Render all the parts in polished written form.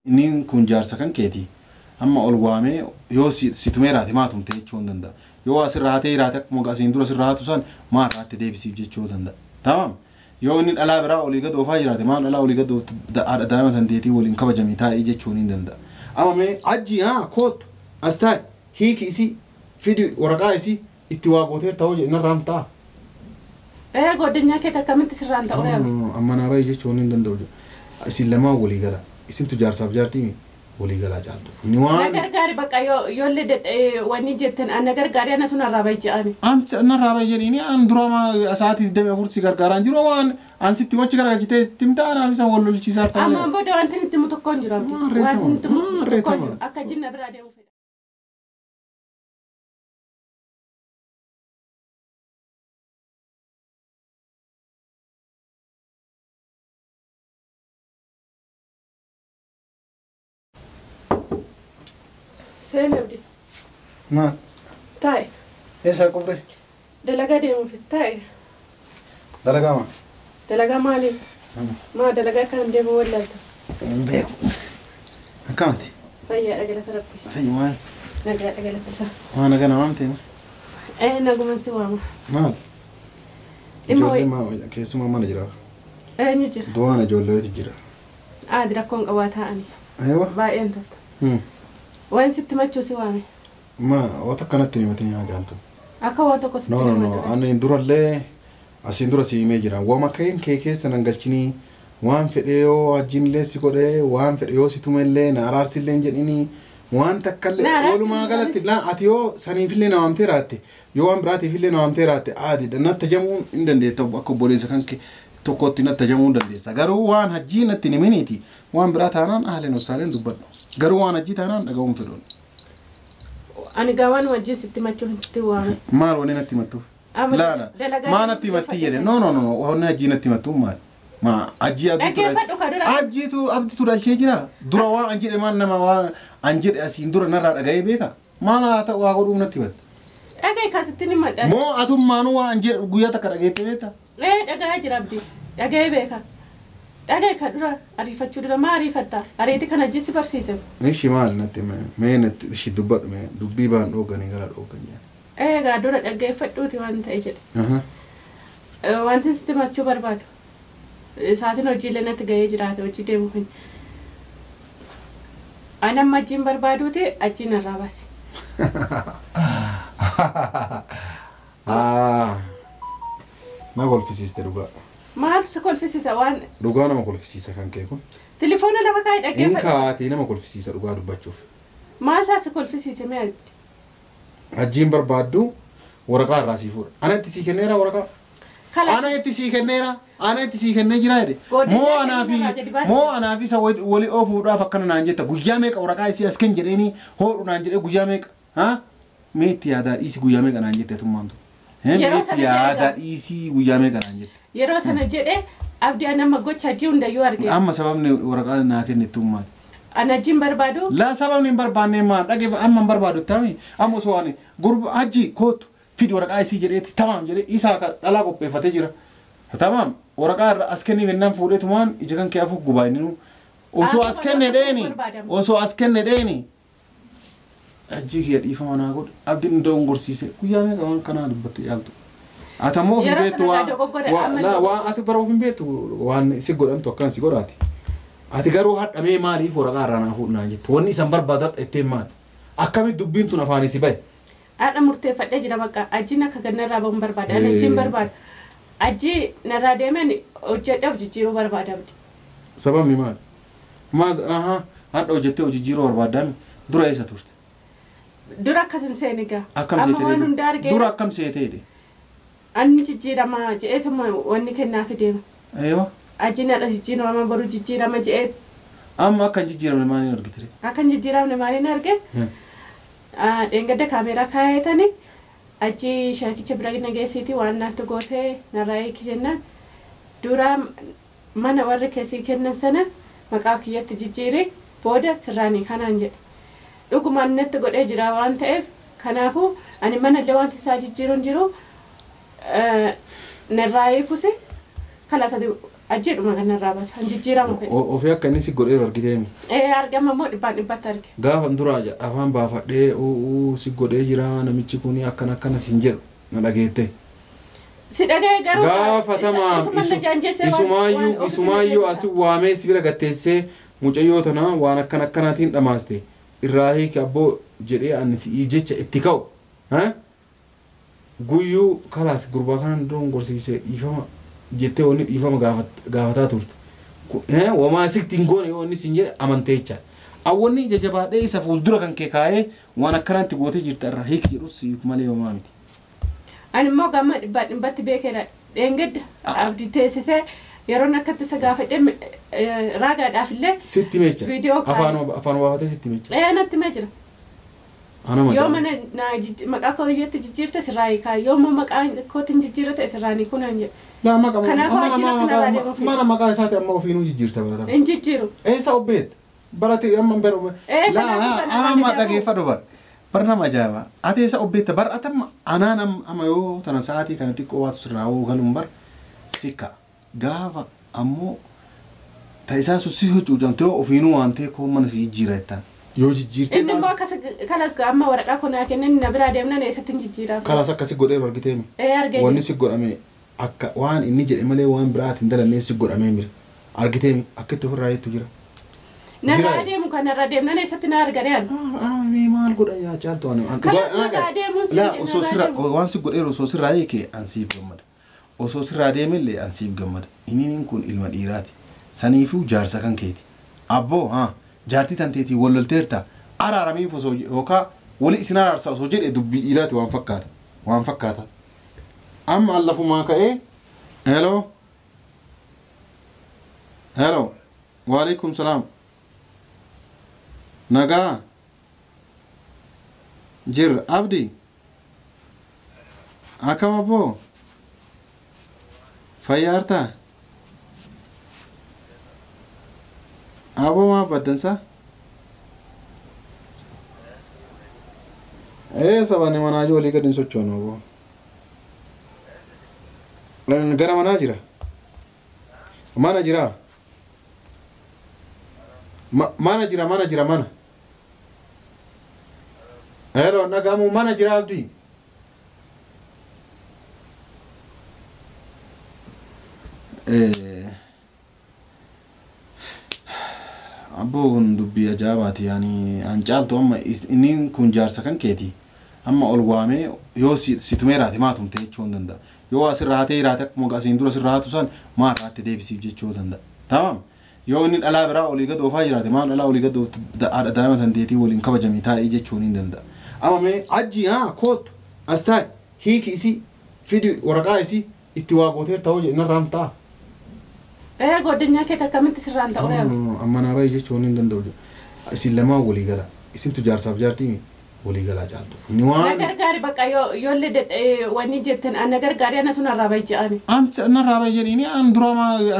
Inni kun jaarsa kan keeti. Amma ol waamee yoo si tumeeraate maa tumte jechuu hin danda'a. Yoo asirraa hatee jiraate akkuma asiin dura sirraa hatu san maa irraatti deebisiif jechuu danda'a. Tamam. Yoo inni dhalaa biraa olii gad oofaa jiraate maal dhalaa olii gad ooftu haadha daa'ima tan teetii waliin kabajamii taa'ii jechuun hin danda'a. Amma mee ajji haa kootu as taa'i hiiki isii fidi waraqaa isii itti waa gooteerta hoo jedhe narraan ta'a. Ee godinyaa keeti akkamitti sirraan ta'u reebu? Amma naa bahi jechuun hin danda'u. Isin lamaan walii gala. Isintu jaarsaaf jaartii walii galaa caaltu. Inni Na waan gargaari bakka yoollee wanni jettan ana gargaari anatu narraa bahi je'ani. An narraa bahi jedhiini an dura sa'aatii 24 si gargaaraan jiru waan an sitti wachi garagalchitee itti himta anaaf isaan wal lolchiisaa harka Ammaan booda wanti itti himu tokko hin jiru abdi. Maa reetama? Wanti itti himu Maa tokko hin reetama? jiru. Akka jinna biraa deemu fedha. Seeni abdi. Maal? Taa'e. Eessa qufre? Dalagaa deemu fedha. Taa'e. Dalagaa maa? Dalagaa maaliif? Maa dalagaa kan deemu wallaalta? Hin beeku. Akkamati? Fayyaadha galata rabbi. Fayyumaan Nagaadha galata isaa. waan nagaa namaa ta'e Ee nagumaan si waama. maal? Dhimma Ijoollee wayi. maa keessumaa mana jira. Eenyu jira? Du'aan ijoolleetu jira. Aadi rakkoon qabaa taa'anii. Aywa. Baay'een tolta. Waan sitti machuu si waame. Ma waan akkanatti himatanii haa jaaltu. Akka waan tokko sitti No no no himatu. ani durallee asiin dura si himee jira. Wama keen kee keessa nan galchinii waan fedhe yoo wajjinillee si godhee waan fedhe yoo si tumellee na araarsillee hin jedhinii waan takkallee Na araarsi walumaa hin galatti laa ati yoo saniifillee na waamtee raatte yoo waan biraatiifillee na waamtee raatte aadi natti jamuun hin dandeetta akka obboleessa kan kee tokkotti natti jamuu hin dandeessa. Garuu waan hajjii natti hin himiniiti waan biraa taanaan ahleen osaaleen dubbadhu. Garuu waan hajjii taanaan dhaga'uun fedhuun. Ani gaa waan wajjin sitti machuuf sitti waame. Maal wanni natti himattuuf? Amma Laala. dalagaa Maa natti himatti jedhe? No no no wanni hajjii natti himattuuf maal? Ma hajjii abdiitu Dhaggeeffadhu ka dura. Abjiitu abdiitu dhalchee jira. Dura waan an jedhe maal nama waan an jedhe asiin dura narraa dhaga'ee beeka. Maal haa ta'u haa godhuuf natti himatte? Dhaga'i kan sitti ni madda. Moo atummaanuu waan an jedhe guyyaa takka dhageettee beekta? Ee dhaga'aa jira abdi. Dhaga'ee beeka. Dhaga'i ka dura ariifachuu dura maa ariifatta? Ariitii kana hajjii si barsiise. Ishi maal natti hime? Mee natti ishi dubbadhu mee dubbii baan dhooganii gara dhoogan jedhe. Ee gaa dura dhaggeeffadhuuti waan ta'e jedhe. Aha. Wanti sitti machuu barbaadu. Saatiin hojiilee natti ga'ee jiraate hojii deemu hin. Ani amma achiin barbaaduuti achiin irraa baasi. Ah. Na kolfisiiste dhugaa. Maaltu si kolfisiisa waan Dhugaa nama kolfisiisa kan kee kun. tilifoona lafa kaa'ee Hin dhaggeeffadhu. kaatee nama kolfisiisa dhugaa dubbachuuf. Maal isaa si kolfisiise mee abdi? Hajjiin barbaaddu waraqaa irraa sii fuudha. Ana itti sii kenneera waraqaa. Kala Ana itti sii kenneera. Ana itti sii kennee jira jedhe. Godina Moo anaa fi keenya irraa gadi baasi. moo anaa fi isa wali oofuudhaaf akkana naan jetta guyyaa meeqa waraqaa isii as kenn jedheeni hoodhu naan jedhee guyyaa meeqa. Ha? Mee itti yaadaa dhiisii guyyaa meeqa naan jette atummaantu. Mee Yeroo itti sana jedhee yaadaa egaa. dhiisii guyyaa meeqa naan jette. Yeroo sana jedhee abdii ani amma gocha hajjii hundayyuu arge. Amma sababni waraqaa naa kennittu maali? Ani hajjiin barbaadu La sababni hin barbaanne maal dhageeffa amma hin barbaadu taami amma osoo ani gurba hajji kootu fidi waraqaa isii jedheeti tamaam jedhee isaa ka dhalaa qopheeffatee jira. Tamaam waraqaa irra as kennii jennaan fuudheetumaan ija kan kee afuuf gubaa inni nu osoo as kenne dheeni osoo as kenne dheeni. Hajji kiyya dhiifama naa godhe abdiin hunda'uun gorsiise guyyaa meeqa waan kanaa dubbatte yaaltu. Ati ammoo of hin Yeroo beektu sana waan dogoggora amma waan ati bara of hin beektu waan si godhantu akkan si godhaati. Ati garuu hadhamee maaliif waraqaa irraa naa fuudhu naan jette wanni isan barbaadu hadha ittiin maali? Akkamitti dubbiin tun afaan si bahe? Haadha murteeffadhee jira bakka hajjiin akka gannarraa bahuun barbaada. Ani hajjiin barbaadu. Hajjii narraa deemen hojjedhee of jijjiiruu barbaada abdi. Sababni maali? Maal aha hadha hojjettee hojii jijjiiruu barbaaddaami dura eessa turte? Dura akkas hin seene gaa. Akkam Amma seetee waan hunda argee dura akkam seetee jedhe? Ani jijjiirama je'eetuma wanni kennaafi deema. Eewa Hajjiin haadha jijjiirama boru jijjiirama je'ee amma akka hin jijjiiramne maaliin argite? akka hin jijjiiramne maaliin arge? Dheengadda kaameeraa kaayatanii achi shaakicha bira na geessiiti waan naatti gootee narraa hiiki jennaan dura mana warri keessii kennan sana maqaa kiyyatti jijjiiri booda sirraanii kanaan jedhe. Dhugumaan natti godhee jira waan ta'eef kanaafuu ani manallee wanti isaa jijjiiruun jiru narraa hiikusi kalaas ati Ajjeedhuma kanarraa basa. Hin jijjiiramu fedhe. Ofii akka inni si godheeru argiteemi. Ee argama immoo dhibbaan dhibbatti arge. Gaafa dura afaan baafadhee uu si godhee jira namichi kun akkana akkana siin jedhu na dhageette. Si dhaga'e garuu Gaafa tamaam isumaayyuu isumaayyuu asi waamee si bira gatteessee mucayyoo tana waan akkana akkanaatiin dhamaaste irraa hiiki abboo jedhee ani si'iif jecha itti ka'u. Guyyuu kalaas gurbaa kanan doon gorsiisee dhiifama jettee wanni dhiifama gaafataa turte. Wamaa sitti hin goone yoo inni siin jedhe amantee jechaadha. Awwanni ija jabaadhee isa fuuldura kan kee kaa'ee waan akkanaatti gootee jirta irraa hiiki jedhus siif malee homaa miti. Ani immoo gama dhibbaan dhibbatti beekeera. Dheengadda abdii teessisee yeroon akkatti isa gaafadhee raagaadhaaf illee Sitti meecha. Viidiyoo kaa'e. Afaan baafatee sitti meecha. Ee natti himee jira. Anama Yoo mana maqaa kootti jijjiirte sirraa hiikaa yoo immoo maqaa kootti hin jijjiirre sirraa ni kunaan jedhe. Laa maqaa Kanaafuu achirratti narraa deemuuf fedha. mana maqaa isaati amma ofiinuu jijjiirta barata. Hin jijjiiru. Eessa obbeet? Barate amma bara. Ee, Laa kanaafuu kana anama irraa dhageeffadhu bar. Bar nama ajaa'iba. Ati eessa obbeetta bar atamma anaan amma yoo tana sa'aatii kana xiqqoo waatu sirraa hoo galuun bar sikka gaafa ammoo ta isaa sun si huccuucamte yoo ofiinuu waan ta'e koo mana si jijjiira jettaan. Yoo jijjiirtee Inni immoo akkas kalas amma waraqaa koo naa kennan na biraa deemnan eessatti hin jijjiiraaf. kalaas akkasi godheeru argiteemi. Ee argee Wanni jira. si godhame akka waan inni jedhe malee waan biraatiin dalanneef si godhamee mira. Argiteemi akka itti ofirraa jettu jira. Narraa jira. deemu kanarra deemnan eessatti na argare ani. Ana maal godha yaa caaltu ani. Kanas narraa deemuun si Laa jedhe osoo narraa sirraa deemu. waan si godheeru osoo sirraa hiike an siif gammada. Osoo sirraa deemellee an siif gammada. Inni kun ilma dhiiraati. Saniifuu jaarsa kan keeti. Abboo haa jaartii tan teetii wal lolteerta araaramiif osoo yookaan wali isin araarsa osoo jedhe dubbii dhiiraati waan fakkaata. Waan fakkaata. Amma an lafumaa ka'ee hello hello waalaikum salaam nagaa jir abdi akkam abboo fayyaa hartaa aboo maaf baddansa ee sabani manaa ijoollee gadi hin sochoonu aboo gara manaa jira mana jira mana jira mana jira mana hello nagamu mana jira abdi abboo kun dubbii ajaa'ibaati yaani an caaltu amma inni kun jaarsa kan keeti amma ol waamee yoo si tumeeraati maa tumte jechuu hin danda'a yoo waa sirraa hatee jiraate akkuma asiin dura sirraa hatu san maa irraatti deebisiif jechuu danda'a tamam yoo inni dhalaa biraa olii gad oofaa jiraate maa dhalaa olii gad ooftu haadha daa'ima tan teetii waliin kabajamii taa'ee jechuun hin danda'a amma mee ajji haa kootu as taa'i hiiki isii fidi waraqaa isii itti waa gooteerta hoo jedhe narraan ta'a. Ee godinyaa keeti akkamitti sirraan ta'u reebu. Amma naa baay'ee jechuun hin danda'u. Isin lamaan walii gala. Isintu jaarsaaf jaartii walii galaa caaltu. Inni Na waan gargaari bakka yoo yoollee wanni jettan ana gargaari anatu narraa bahi je'ani. an narraa baay'ee jedhiini an dura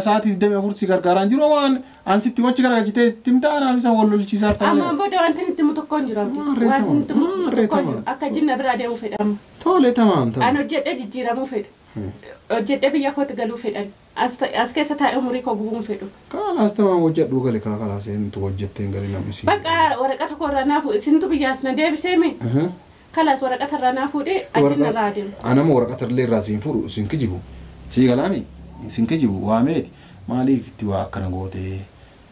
sa'aatii 24 si gargaaraan jiru waan an sitti wachi gargaarchitee timta anaaf isa wal lolchiisaa Ammaan arfan. booda wanti itti himu tokko hin jiru abdii. Maal reetama? Wanti itti himu Maal tokko hin reetama? jiru. Akka jinna biraa deemuu fedhama. Tole tamaam An tamaam. hojjedhee jijjiiramuu fedha. Hojjedhee biyya kootti galuu fedhan. As keessa taa'ee umurii koo gubuun fedhu. Kaalaas tamaam hojjedhuu gale kaa kalaas eentu hojjetteen gale namni si. Bakka waraqata koo irraa naa fuudhe isintu biyyaas na deebiseemi. Kalaas waraqata irraa naa fuudhee achi narraa deemu. Anama waraqata illee irraa siin fuudhu siin kijibu. Sii galaami siin kijibu waameeti maaliif itti waa akkana gootee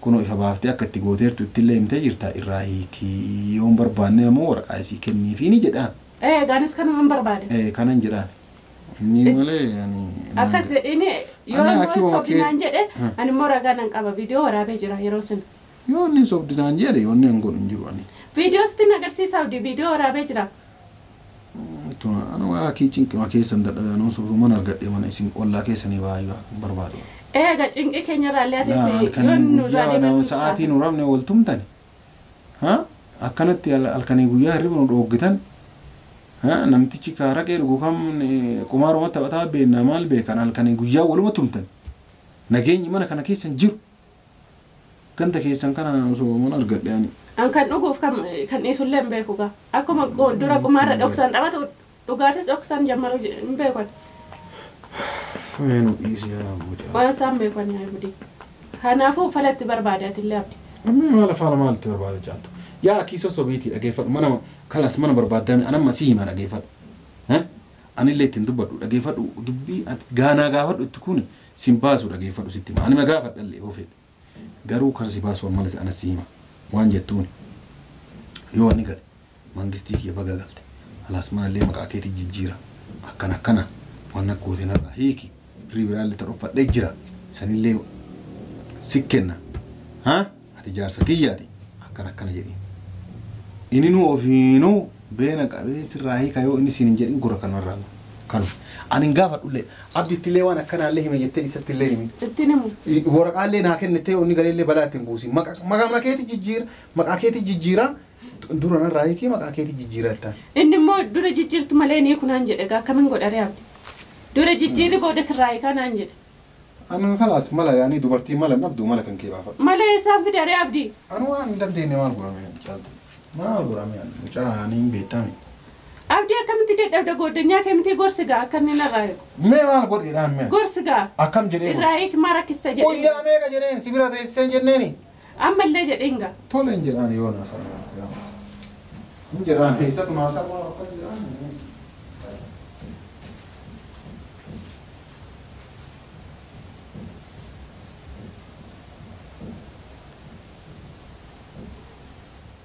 kunoo ifa baaftee akka itti gooteertu ittillee himtee jirta irraa hiikii yoon barbaanne ammoo waraqaa isii kenniifi ni jedhaan. Ee gaanis kanumaan barbaade. Ee kanan jedhaan. Inni malee ani. Akkas jedhini yoo Ani immoo akki waan sobdinaan jedhe Hmm. ani immoo ragaa nan qaba viidiyoo waraabee jira yeroo sana. Yoo inni sobdinaan jedhe yoo inni hin godhu hin jiru ani. Viidiyoo sitti agarsiisa abdii viidiyoo waraabee jira. Tuna ana waa akii cinqima keessan dadhabee anoo soofuu argadhe mana isin ollaa keessanii baay'ee barbaadu. Ee egaa cinqii keenya irraa illee Laa ati yoo halkanii nu irraa guyyaa nama deemee sa'aatii nu rabne wal tumtani. Ha? Akkanatti halkanii guyyaa hirriba nu dhooggitan. Ha? Namtichi kaaraqee dhugu kam qumaaruma taphataa beennaa maal beekan halkanii guyyaa waluma tumtan. Nageenyi mana kana keessan jiru. Ganda keessan kana osoo mana argadhe ani. An kan dhuguuf kan dhiisullee hin beeku gaa. Akkuma dura qumaarra dhoksaan taphatu dhugaatis dhoksaan jammaru hin beeku. Nu dhiisi yaa mucaa. Waan isaan beekan yaa Abdii. Kanaafuu falatti barbaadaatillee Abdii. Amma maal faala maalitti barbaada caaltu? Yaa kiisa sobiitii dhageeffadhu mana kalas mana barbaaddame anamma si hima dhageeffadhu. Anillee ittiin dubbadhu dhageeffadhu dubbii ati gaanaa gaafadhu itti kun sin baasu dhageeffadhu sitti hima. Anima gaafadhallee yoo fedhe. Garuu kan si baasu amma anas si hima waan jettuuni. Yoo ani gale mangistii kiyya baga galte. Alaas manallee maqaa keetii jijjiira. Akkana akkana waan akkootiin irraa hiiki. Birrii biraallee ta'uffadhee jira. Sanillee si kenna. Ati jaarsa kiyyaati. Akkana akkana jedhiin. Inni nu ofiinuu beena qabee sirraa hiika yoo inni siin hin jedhin gura kanarraa kanu. Ani hin gaafadhullee abdittillee waan akkanaallee hime jettee isattillee himi. Ittiin himu. Waraqaallee naa kennitee inni galeellee balaa ittiin buusi. Maqaa keeti jijjiira maqaa keeti jijjiira dura narraa hiikii maqaa keeti jijjiira jettaan. Inni immoo dura jijjiirtu malee ni kunaan jedhe gaa akkamiin godharee Abdi. Dura jijjiirri booda sirraa hiikaa naan jedhe. Ani kalaas mala yaanii dubartii mala nabdu mala kan kee baafadhu. Mala eessaan fidaree Abdi? Ani waan hin dandeenye maal godhame caaltu. Maal godhame mucaa ani hin beektame. Abdii akkamitti dadhabda goddanyaa keemiti gorsi gaa akka inni narraa hiiku. Mee maal godheedhaan mee? Gorsi gaa. Akkam jedhee Irraa gorsi? hiiki maa rakkista jedhee. Guyyaa meeqa jedheen si bira teessee jenneeni? Ammallee jedheen gaa. Tole hin jedhaan yoo naasaa. Hin jedhaan eessatu naasaa waan akkas jedhaan.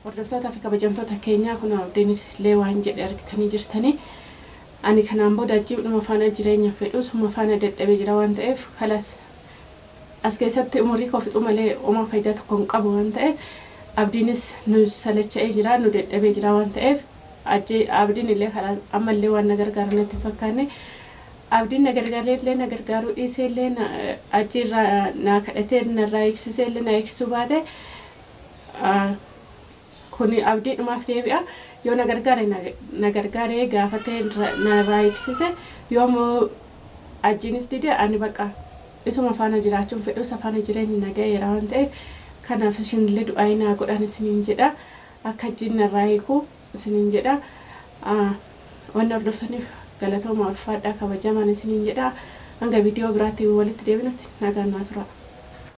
Hordoftootaa fi kabajamtoota keenyaa kun Abdiin illee waan jedhe argitanii jirtanii. Ani kanaan booda ajjiibdhuma faana jireenya fedhu suma faana dadhabee jira waan ta'eef kalas as keessatti umurii koo fixu malee homaa faayidaa tokko hin qabu waan ta'eef Abdiinis nu salacha'ee jira nu dadhabee jira waan ta'eef Abdiin illee karaa ammallee waan na gargaaru natti hin fakkaanne. Abdiin na gargaaree illee na gargaaruu dhiisee illee achiirraa na kadhatee narraa eegsisee illee na eegsisuu baate kuni abdii dhumaaf deebi'a. Yoo na gargaare na gargaaree gaafatee narraa eegsise yoo immoo achiinis dide ani baqa isuma faana jiraachuun fedhu isa faana jireenyi na ga'eera waan ta'eef kanaaf isinillee du'aa naa godhan isiniin jedha. Akka achiin narraa hiiku isiniin jedha. Wanni hordoftaniif galatooma ulfaadhaa kabajamaan isiniin jedha. Hanga viidiyoo biraatti walitti deebinutti nagaan naa tura.